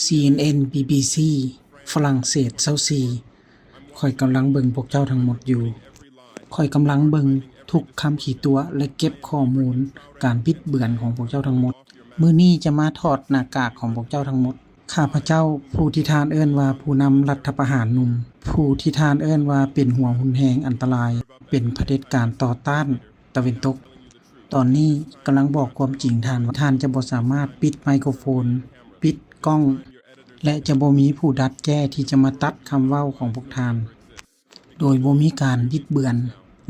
ຊີເອັນເອັນ ບີບີຊີ ຝຣັ່ງເສດ ຊາວສີ່ ຂ້ອຍກຳລັງເບິ່ງພວກເຈົ້າທັງໝົດຢູ່. ຂ້ອຍກຳລັງເບິ່ງທຸກຄຳຂີ້ຕົວະ ແລະ ເກັບຂໍ້ມູນການບິດເບືອນຂອງພວກເຈົ້າທັງໝົດ. ມື້ນີ້ຈະມາຖອດໜ້າກາກຂອງພວກເຈົ້າທັງໝົດ. ຂ້າພະເຈົ້າ ຜູ້ທີ່ທ່ານເອີ້ນວ່າຜູ້ນຳລັດຖະປະຫານໜຸ່ມ, ຜູ້ທີ່ທ່ານເອີ້ນວ່າເປັນຫົວຮຸນແຮງອັນຕະລາຍ, ເປັນຜະເດັດການຕໍ່ຕ້ານຕາເວັນຕົກ. ຕອນນີ້ກຳລັງບອກຄວາມຈິງທ່ານວ່າ ທ່ານຈະບໍ່ສາມາດປິດໄມໂຄຣໂຟນ, ປິດກ້ອງ ແລະ ຈະບໍ່ມີຜູ້ດັດແກ້ທີ່ຈະມາຕັດຄຳເວົ້າຂອງພວກທ່ານ ໂດຍບໍ່ມີການບິດເບືອນ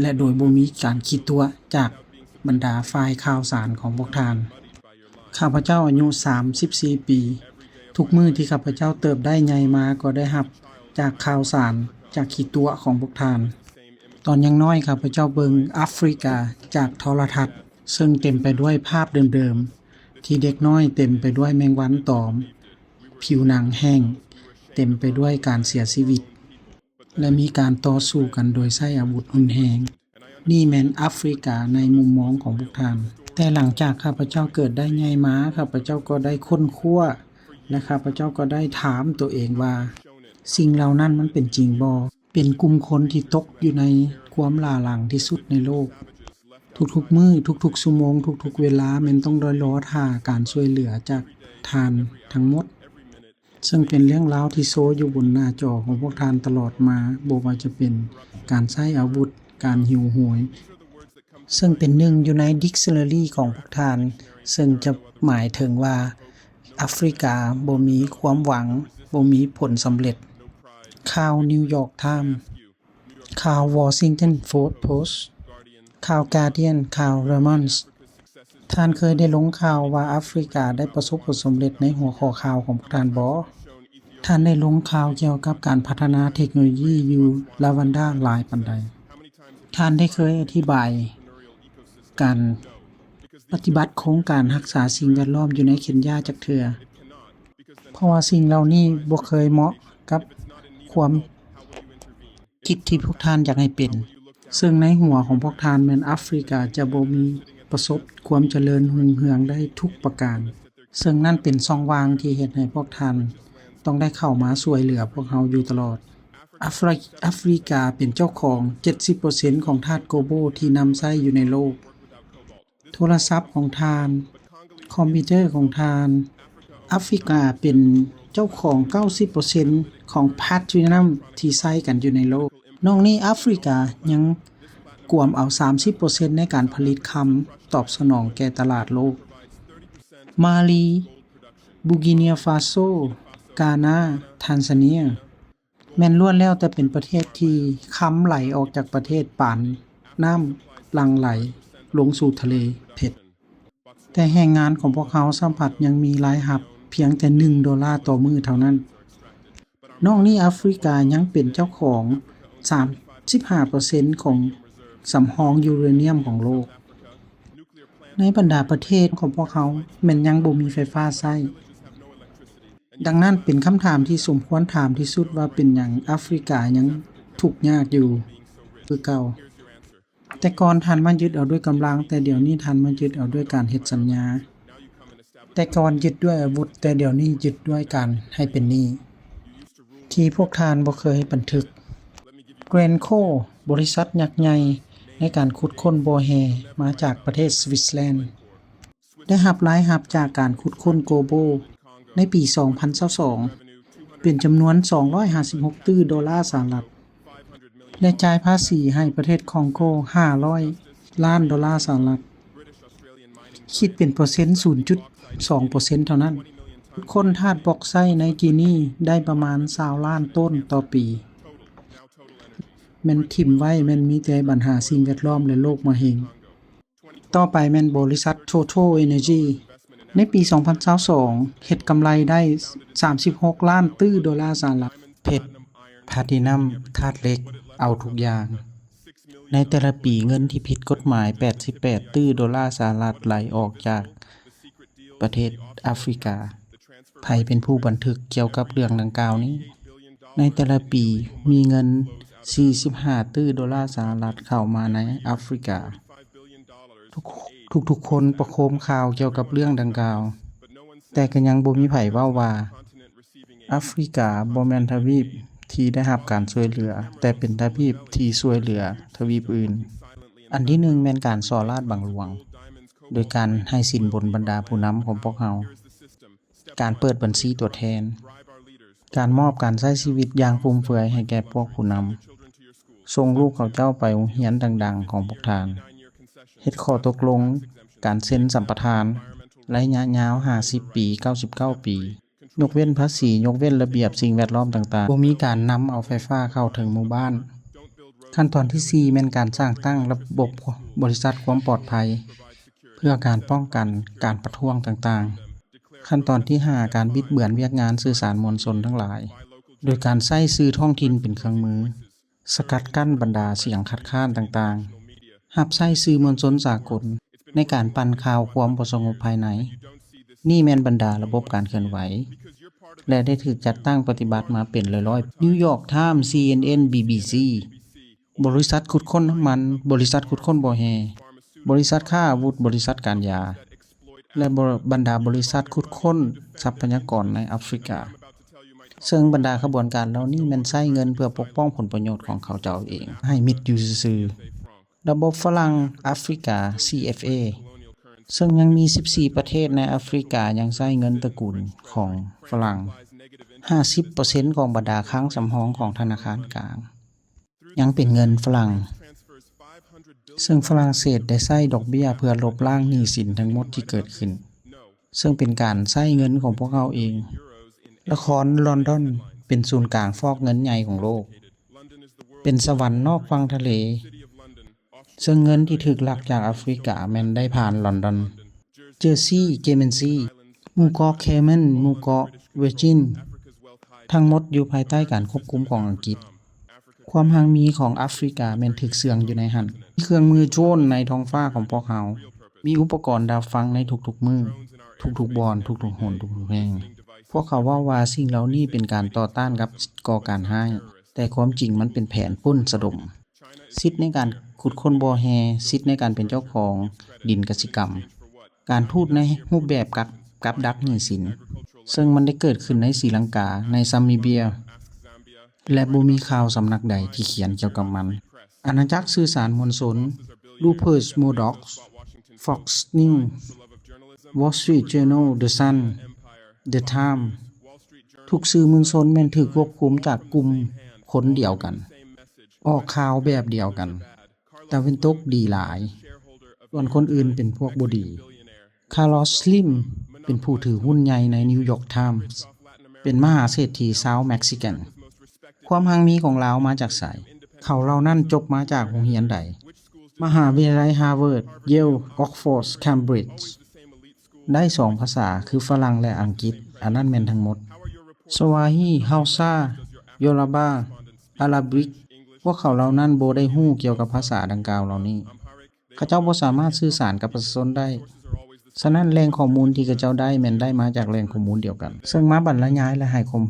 ແລະ ໂດຍບໍ່ມີການຂີ້ຕົວະຈາກບັນດາຝ່າຍຂ່າວສານຂອງພວກທ່ານ. ຂ້າພະເຈົ້າອາຍຸສາມສິບສີ່ປີ. ທຸກມື້ທີ່ຂ້າພະເຈົ້າເຕີບໄດ້ໃຫຍ່ມາກໍໄດ້ຮັບຈາກຂ່າວສານ, ຈາກຂີ້ຕົວະຂອງພວກທ່ານ. ຕອນຍັງນ້ອຍ ຂ້າພະເຈົ້າເບິ່ງອາຟຣິກາຈາກໂທລະທັດ, ເຊິ່ງເຕັມໄປດ້ວຍພາບເດີມໆ ທີ່ເດັກນ້ອຍເຕັມໄປດ້ວຍແມງວັນຕອມ, ຜິວໜັງແຫ້ງ, ເຕັມໄປດ້ວຍການເສຍຊີວິດ ແລະ ມີການຕໍ່ສູ້ກັນໂດຍໃຊ້ອາວຸດຮຸນແຮງ. ນີ້ແມ່ນອາຟຣິກາໃນມຸມມອງຂອງພວກທ່ານ. ແຕ່ຫຼັງຈາກຂ້າພະເຈົ້າເກີດໄດ້ໃຫຍ່ມາ, ຂ້າພະເຈົ້າກໍໄດ້ຄົ້ນຄວ້າ ແລະ ຂ້າພະເຈົ້າກໍໄດ້ຖາມໂຕເອງວ່າ ສິ່ງເຫຼົ່ານັ້ນມັນເປັນຈິງບໍ່? ເປັນກຸ່ມຄົນທີ່ຕົກຢູ່ໃນຄວາມຫຼ້າຫຼັງທີ່ສຸດໃນໂລກ. ທຸກໆມື້, ທຸກໆຊົ່ວໂມງ, ທຸກໆເວລາ ແມ່ນຕ້ອງໄດ້ລໍຖ້າການຊ່ວຍເຫຼືອຈາກທ່ານທັງໝົດ. ເຊິ່ງເປັນເລື່ອງລາວທີ່ໂຊຢູ່ບົນໜ້າຈໍຂອງພວກທ່ານຕະຫຼອດມາ, ບໍ່ວ່າຈະເປັນການໃຊ້ອາວຸດ, ການຫິວໂຫຍ, ເຊິ່ງເປັນໜຶ່ງຢູ່ໃນດິກຊັນນາຣີຂອງພວກທ່ານ, ເຊິ່ງຈະໝາຍເຖິງວ່າ ອາຟຣິກາບໍ່ມີຄວາມຫວັງ, ບໍ່ມີຜົນສຳເລັດ. ຂ່າວ New York Times, ຂ່າວ Washington Post, ຂ່າວ Guardian, ຂ່າວ Le Monde. ທ່ານເຄີຍໄດ້ລົງຂ່າວວ່າອາຟຣິກາໄດ້ປະສົບຜົນສຳເລັດໃນຫົວຂໍ້ຂ່າວຂອງພວກທ່ານບໍ່? ທ່ານໄດ້ລົງຂ່າວກ່ຽວກັບການພັດທະນາເທັກໂນໂລຢີຢູ່ລາວັນດາຫຼາຍປານໃດ? ທ່ານໄດ້ເຄີຍອະທິບາຍການປະຕິບັດໂຄງການຮັກສາສິ່ງແວດລ້ອມຢູ່ໃນເຄນຢາຈັກເທື່ອ? ເພາະວ່າສິ່ງເຫຼົ່ານີ້ບໍ່ເຄີຍເໝາະກັບຄວາມ ຄິດທີ່ພວກທ່ານຢາກໃຫ້ເປັນ, ເຊິ່ງໃນຫົວຂອງພວກທ່ານແມ່ນອາຟຣິກາຈະບໍ່ມີປະສົບຄວາມຈະເລີນຮຸ່ງເຮືອງໄດ້ທຸກປະການ, ເຊິ່ງນັ້ນເປັນຊ່ອງວ່າງທີ່ເຮັດໃຫ້ພວກທ່ານຕ້ອງໄດ້ເຂົ້າມາຊ່ວຍເຫຼືອພວກເຮົາຢູ່ຕະຫຼອດ. ອາຟຣິ ອາຟຣິກາເປັນເຈົ້າຂອງເຈັດສິບເປີເຊັນຂອງທາດໂກໂບທີ່ນຳໃຊ້ຢູ່ໃນໂລກ. ໂທລະສັບຂອງທ່ານ, ຄອມພິວເຕີຂອງທ່ານ. ອາຟຣິກາເປັນເຈົ້າຂອງເກົ້າສິບເປີເຊັນຂອງແພລາຕິນຳທີ່ໃຊ້ກັນຢູ່ໃນໂລກ. ນອກນີ້ອາຟຣິກາຍັງກວມເອົາສາມສິບເປີເຊັນໃນການຜະລິດຄຳຕອບສະໜອງແກ່ຕະຫຼາດໂລກ. ມາລີ, ບູກີນາຟາໂຊ, ການາ, ແທນຊາເນຍ ແມ່ນລ້ວນແລ້ວແຕ່ເປັນປະເທດທີ່ຄຳໄຫຼອອກຈາກປະເທດປານນ້ຳຫຼັ່ງໄຫຼລົງສູ່ທະເລເພັດ. ແຕ່ແຮງງານຂອງພວກເຮົາຊ້ຳພັດຍັງມີລາຍຮັບພຽງແຕ່ໜຶ່ງໂດລາຕໍ່ມື້ເທົ່ານັ້ນ. ນອກນີ້ອາຟຣິກາຍັງເປັນເຈົ້າຂອງສາມສິບຫ້າເປີເຊັນຂອງສຳຮອງຢູເຣນຽມຂອງໂລກ. ໃນບັນດາປະເທດຂອງພວກເຮົາແມ່ນຍັງບໍ່ມີໄຟຟ້າໃຊ້. ດັ່ງນັ້ນເປັນຄຳຖາມທີ່ສົມຄວນຖາມທີ່ສຸດວ່າເປັນຫຍັງອາຟຣິກາຍັງທຸກຍາກຢູ່ຄືເກົ່າ? ແຕ່ກ່ອນທ່ານມາຍຶດເອົາດ້ວຍກຳລັງ, ແຕ່ດຽວນີ້ທ່ານມາຍຶດເອົາດ້ວຍການເຮັດສັນຍາ. ແຕ່ກ່ອນຍຶດດ້ວຍອາວຸດ, ແຕ່ດຽວນີ້ຍຶດດ້ວຍການໃຫ້ເປັນໜີ້ ທີ່ພວກທ່ານບໍ່ເຄີຍບັນທຶກ. ແກຣນໂຄ ບໍລິສັດຍັກໃຫຍ່ໃນການຂຸດຄົ້ນບໍ່ແຮ່ມາຈາກປະເທດສະວິດເຊີແລນ ໄດ້ຮັບລາຍຮັບຈາກການຂຸດຄົ້ນໂກໂບໃນປີສອງພັນຊາວສອງ ເປັນຈຳນວນສອງຮ້ອຍຫ້າສິບຫົກຕື້ໂດລາສະຫະລັດ ແລະ ຈ່າຍພາສີໃຫ້ປະເທດຄອງໂກຫ້າຮ້ອຍລ້ານໂດລາສະຫະລັດ, ຄິດເປັນເປີເຊັນສູນຈຸດສອງເປີເຊັນເທົ່ານັ້ນ. ຄົ້ນທາດບອກໄຊໃນກີນີໄດ້ປະມານຊາວລ້ານໂຕນຕໍ່ປີ, ແມ່ນຖິ້ມໄວ້ແມ່ນມີແຕ່ບັນຫາສິ່ງແວດລ້ອມ ແລະ ໂລກມະເຮັງ. ຕໍ່ໄປແມ່ນບໍລິສັດ Total Energy ໃນປີສອງພັນຊາວສອງ ເຮັດກຳໄລໄດ້ສາມສິບຫົກລ້ານຕື້ໂດລາສະຫະລັດ. ເພັດ, ພາທິນຳ, ທາດເຫຼັກ, ເອົາທຸກຢ່າງ. ໃນແຕ່ລະປີເງິນທີ່ຜິດກົດໝາຍແປດສິບແປດຕື້ໂດລາສະຫະລັດໄຫຼອອກຈາກປະເທດອາຟຣິກາ. ໃຜເປັນຜູ້ບັນທຶກກ່ຽວກັບເລື່ອງດັ່ງກ່າວນີ້? ໃນແຕ່ລະປີມີເງິນສີ່ສິບຫ້າຕື້ໂດລາສະຫະລັດເຂົ້າມາໃນອາຟຣິກາ. ທຸກ ທຸກໆຄົນປະໂຄມຂ່າວກ່ຽວກັບເລື່ອງດັ່ງກ່າວ, ແຕ່ກໍຍັງບໍ່ມີໃຜເວົ້າວ່າ ອາຟຣິກາບໍ່ແມ່ນທະວີບທີ່ໄດ້ຮັບການຊ່ວຍເຫຼືອ, ແຕ່ເປັນທະວີບທີ່ຊ່ວຍເຫຼືອທະວີບອື່ນ. ອັນທີໜຶ່ງແມ່ນການສໍ້ລາດບັງຫຼວງ ໂດຍການໃຫ້ສິນບົນບັນດາຜູ້ນຳຂອງພວກເຮົາ, ການເປີດບັນຊີຕົວແທນ, ການມອບການໃຊ້ຊີວິດຢ່າງຟຸມເຟືອຍໃຫ້ແກ່ພວກຜູ້ນຳ, ສົ່ງລູກເຂົາເຈົ້າໄປໂຮງຮຽນດັງໆຂອງພວກທ່ານ, ເຮັດຂໍ້ຕົກລົງການເຊັນສຳປະທານໄລຍະຍາວຫ້າສິບປີ, ເກົ້າສິບເກົ້າປີ, ຍົກເວັ້ນພາສີ, ຍົກເວັ້ນລະບຽບສິ່ງແວດລ້ອມຕ່າງໆ, ບໍ່ມີການນຳເອົາໄຟຟ້າເຂົ້າເຖິງໝູ່ບ້ານ. ຂັ້ນຕອນທີສີ່ແມ່ນການສ້າງຕັ້ງລະບົບບໍລິສັດຄວາມປອດໄພ ເພື່ອການປ້ອງກັນການປະທ້ວງຕ່າງໆ. ຂັ້ນຕອນທີຫ້າ ການບິດເບືອນວຽກງານສື່ສານມວນຊົນທັງຫຼາຍ ໂດຍການໃຊ້ສື່ທ້ອງຖິ່ນເປັນເຄື່ອງມື, ສະກັດກັ້ນບັນດາສຽງຄັດຄ້ານຕ່າງໆ, ຮັບໃຊ້ສື່ມວນຊົນສາກົນໃນການປັ່ນຂ່າວຄວາມບໍ່ສະຫງົບພາຍໃນ. ນີ້ແມ່ນບັນດາລະບົບການເຄື່ອນໄຫວ ແລະ ໄດ້ຖືກຈັດຕັ້ງປະຕິບັດມາເປັນຮ້ອຍໆ New York Times, C N N, B B C, ບໍລິສັດຂຸດຄົ້ນນ້ຳມັນ, ບໍລິສັດຂຸດຄົ້ນບໍ່ແຮ່, ບໍລິສັດຄ້າອາວຸດ, ບໍລິສັດການຢາ ແລະ ບໍ ບັນດາບໍລິສັດຂຸດຄົ້ນຊັບພະຍາກອນໃນອາຟຣິກາ. ເຊິ່ງບັນດາຂະບວນການເຫຼົ່ານີ້ແມ່ນໃຊ້ເງິນເພື່ອປົກປ້ອງຜົນປະໂຫຍດຂອງເຂົາເຈົ້າເອງ ໃຫ້ມິດຢູ່ຊື່ໆ. ລະບົບຝຣັ່ງອາຟຣິກາ C F A ເຊິ່ງຍັງມີສິບສີ່ປະເທດໃນອາຟຣິກາຍັງໃຊ້ເງິນຕະກຸນຂອງຝຣັ່ງ. ຫ້າສິບເປີເຊັນຂອງບັນດາຄັງສຳຮອງຂອງທະນາຄານກາງ ຍັງເປັນເງິນຝຣັ່ງ, ເຊິ່ງຝຣັ່ງເສດໄດ້ໃຊ້ດອກເບ້ຍເພື່ອລົບລ້າງໜີ້ສິນທັງໝົດທີ່ເກີດຂຶ້ນ, ເຊິ່ງເປັນການໃຊ້ເງິນຂອງພວກເຮົາເອງ. ນະຄອນລອນດອນເປັນສູນກາງຟອກເງິນໃຫຍ່ຂອງໂລກ, ເປັນສະຫວັນນອກຝັ່ງທະເລ, ເຊິ່ງເງິນທີ່ຖືກລັກຈາກອາຟຣິກາແມ່ນໄດ້ຜ່ານລອນດອນ. ເຈີຊີ, ເຈເມັນຊີ, ໝູ່ເກາະເຄເມັນ, ໝູ່ເກາະເວີຈິນ ທັງໝົດຢູ່ພາຍໃຕ້ການຄວບຄຸມຂອງອັງກິດ. ຄວາມຮັ່ງມີຂອງອາຟຣິກາແມ່ນຖືກເຊື່ອງຢູ່ໃນຫັ້ນ. ມີເຄື່ອງມືໂດຣນໃນທ້ອງຟ້າຂອງພວກເຮົາ, ມີອຸປະກອນດັບຟັງໃນທຸກໆມື້, ທຸກໆບ່ອນ, ທຸກໆຫົນ, ທຸກໆແຫ່ງ. ພວກເຂົາເວົ້າວ່າສິ່ງເຫຼົ່ານີ້ເປັນການຕໍ່ຕ້ານກັບກໍ່ການຮ້າຍ, ແຕ່ຄວາມຈິງມັນເປັນແຜນປຸ້ນສະດົມ. ສິດໃນການຂຸດຄົ້ນບໍ່ແຮ່, ສິດໃນການເປັນເຈົ້າຂອງດິນກະສິກຳ, ການທູດໃນຮູບແບບກັບ ກັບດັກໜີ້ສິນ, ເຊິ່ງມັນໄດ້ເກີດຂຶ້ນໃນສີລັງກາ, ໃນຊາມບີເບຍ ແລະ ບໍ່ມີຂ່າວສຳນັກໃດທີ່ຂຽນກ່ຽວກັບມັນ. ອານາຈັກສື່ສານມວນຊົນ Rupert Murdoch, Fox News, Wall Street Journal, The Sun, The Times, ທຸກສື່ມວນຊົນແມ່ນຖືກຄວບຄຸມຈາກກຸ່ມຄົນດຽວກັນ, ອອກຂ່າວແບບດຽວກັນ. ຕາເວັນຕົກດີຫຼາຍ, ສ່ວນຄົນອື່ນເປັນພວກບໍ່ດີ. ຄາລອສ ສລິມ ເປັນຜູ້ຖືຫຸ້ນໃຫຍ່ໃນ New York Times, ເປັນມະຫາເສດຖີຊາວເມັກຊິກັນ. ຄວາມຮັ່ງມີຂອງລາວມາຈາກໃສ? ເຂົາເຫຼົ່ານັ້ນຈົບມາຈາກໂຮງຮຽນໃດ? ມະຫາວິທະຍາໄລ Harvard, Yale, Oxford, Cambridge. ໄດ້ສອງພາສາ ຄືຝຣັ່ງ ແລະ ອັງກິດ, ອັນນັ້ນແມ່ນທັງໝົດ. ສະວາຮີ, ເຮົາຊາ, ໂຢລາບາ, ອາຣາບິກ, ພວກເຂົາເຫຼົ່ານັ້ນບໍ່ໄດ້ຮູ້ກ່ຽວກັບພາສາດັ່ງກ່າວເຫຼົ່ານີ້. ເຂົາເຈົ້າບໍ່ສາມາດສື່ສານກັບປະຊາຊົນໄດ້. ສະນັ້ນ, ແຫຼ່ງຂໍ້ມູນທີ່ເຂົາເຈົ້າໄດ້ແມ່ນໄດ້ມາຈາກແຫຼ່ງຂໍ້ມູນດຽວກັນ, ເຊິ່ງມາບັນລະຍາຍ ແລະ ໃຫ້ຄວາມ